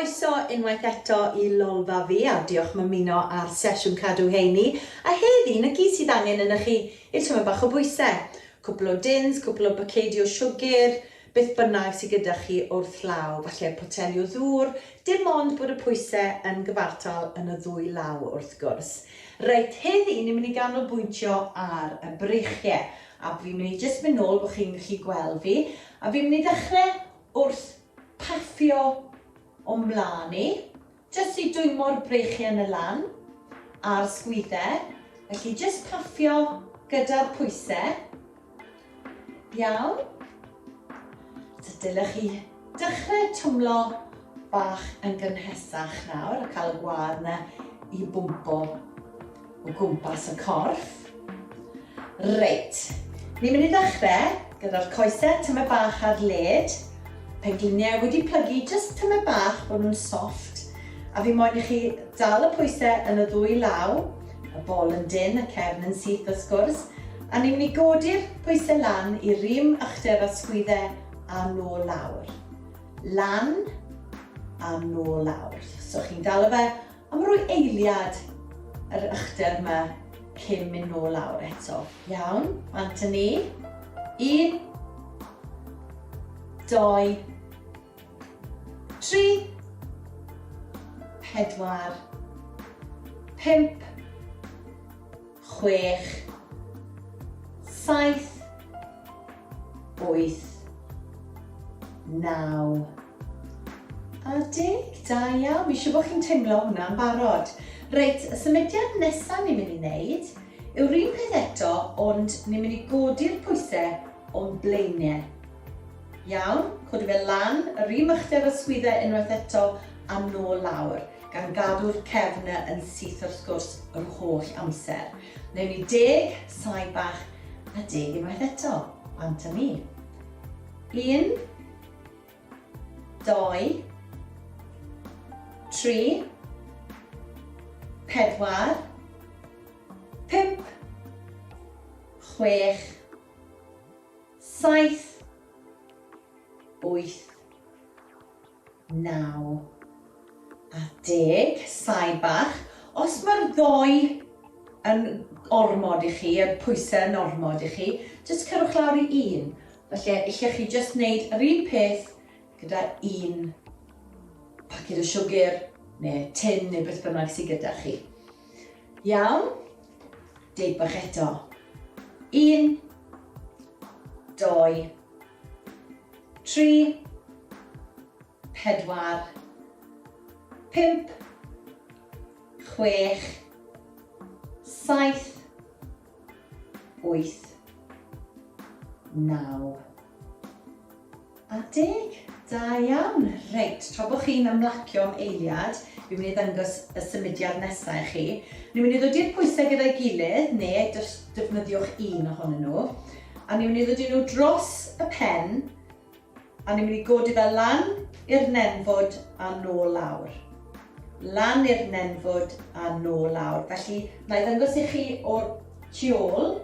Croeso unwaith eto i Lolfa Fi a diolch am ymuno ar sesiwn Cadw Heini. A heddi, 'na gyd sydd angen yna chi yw tymed bach o bwysau. Cwpl o dins, cwpl o bacedi o siwgr, beth bynnag sydd gyda chi wrth law, falle poteli o ddŵr, dim ond bod y pwysau yn gyfartal yn y ddwy law wrth gwrs. Reit, heddi ni'n mynd i ganolbwyntio ar y breichiau, a fi'n mynd i jyst mynd nôl bod chi'n gallu gweld fi, a fi'n mynd i ddechrau wrth paffio o mlaen i, jyst i dwymo'r breichiau yn y lan a'r sgwyddau, felly jyst paffio gyda'r pwysau. Iawn. So dylech chi dechrau twmlo bach yn gynhesach nawr a cael y gwadd yna i bwmpo o gwmpas y corff. Reit, ni'n mynd i ddechrau gyda'r coesau tymed bach ar led, pengliniau wedi plygu jyst tymed bach bod nhw'n soft, a fi moyn i chi dal y pwysau yn y ddwy law, y bol yn dynn, y cefn yn syth wrth gwrs, a ni'n mynd i godi'r pwysau lan i'r un uchder â'r sgwydde a nôl lawr. Lan a nôl lawr. So chi'n dal fe am rwy eiliad yr uchder yma cyn mynd nôl lawr eto. Iawn, bant â ni. Un, doi, 3, 4, 5, 6, 7, 8, 9 a 10. Da iawn, fi siŵr bod chi'n teimlo hwnna'n barod. Reit, y symudiad nesaf ni'n mynd i wneud yw'r un peth eto, ond ni'n mynd i godi'r pwysau o'n blaenau. Iawn, codi fe lan, yr un uchder â'r sgwydde unwaith eto a nôl lawr, gan gadw'r cefn yn syth wrth gwrs yr holl amser. Newn ni deg, saib bach, a deg unwaith eto. Bant â ni. Un, doi, tri, pedwar, pump, chwech, 7, 8, 9 a 10. Saib bach. Os mae'r ddoi yn ormod i chi, y pwysau yn ormod i chi, jyst cerwch lawr i un. Felly, allech chi jyst wneud yr un peth gyda un paced o siwgr neu tin neu beth bynnag sydd gyda chi. Iawn? Deg bach eto. Un, doi, tri, pedwar, pump, chwech, saith, wyth, naw. A deg. Da iawn. Reit, tra bod chi'n ymlacio am eiliad, fi'n mynd i ddangos y symudiad nesaf i chi. Ni'n mynd i ddod i'r pwysau gyda'i gilydd, neu defnyddiwch un ohonyn nhw. A ni'n mynd i ddod i nhw dros y pen, a ni'n mynd i godi fe lan i'r nenfwd a nôl lawr. Lan i'r nenfwd a nôl lawr. Felly, na i ddangos i chi o'r tu ôl,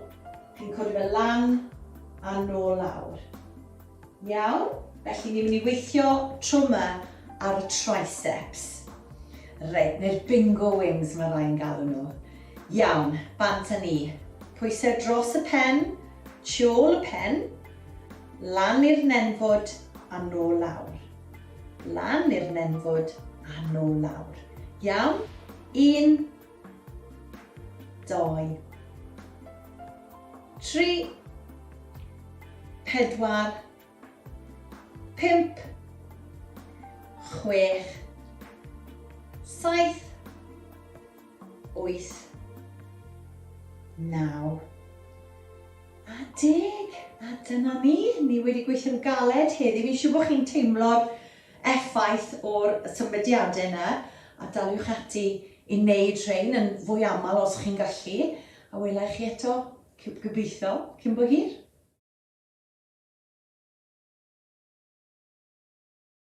chi'n codi fe lan a nôl lawr. Iawn, felly ni'n mynd i weithio tro yma ar y triceps. Reit, neu'r bingo wings mae rhai'n galw nhw. Iawn, bant â ni. Pwysau dros y pen, tu ôl y pen, lan i'r nenfwd a nôl lawr. Lan i'r nenfwd a nôl lawr. Iawn, un, doi, 3, 4, 5, 6, 7, 8, 9 a 10. A dyna ni, ni wedi gweithio'n galed heddi. Fi'n siŵr bod chi'n teimlo'r effaith o'r symudiadau yna a daliwch ati i wneud rhain yn fwy aml os chi'n gallu. A wela i chi eto, gobeithio, cyn bo hir.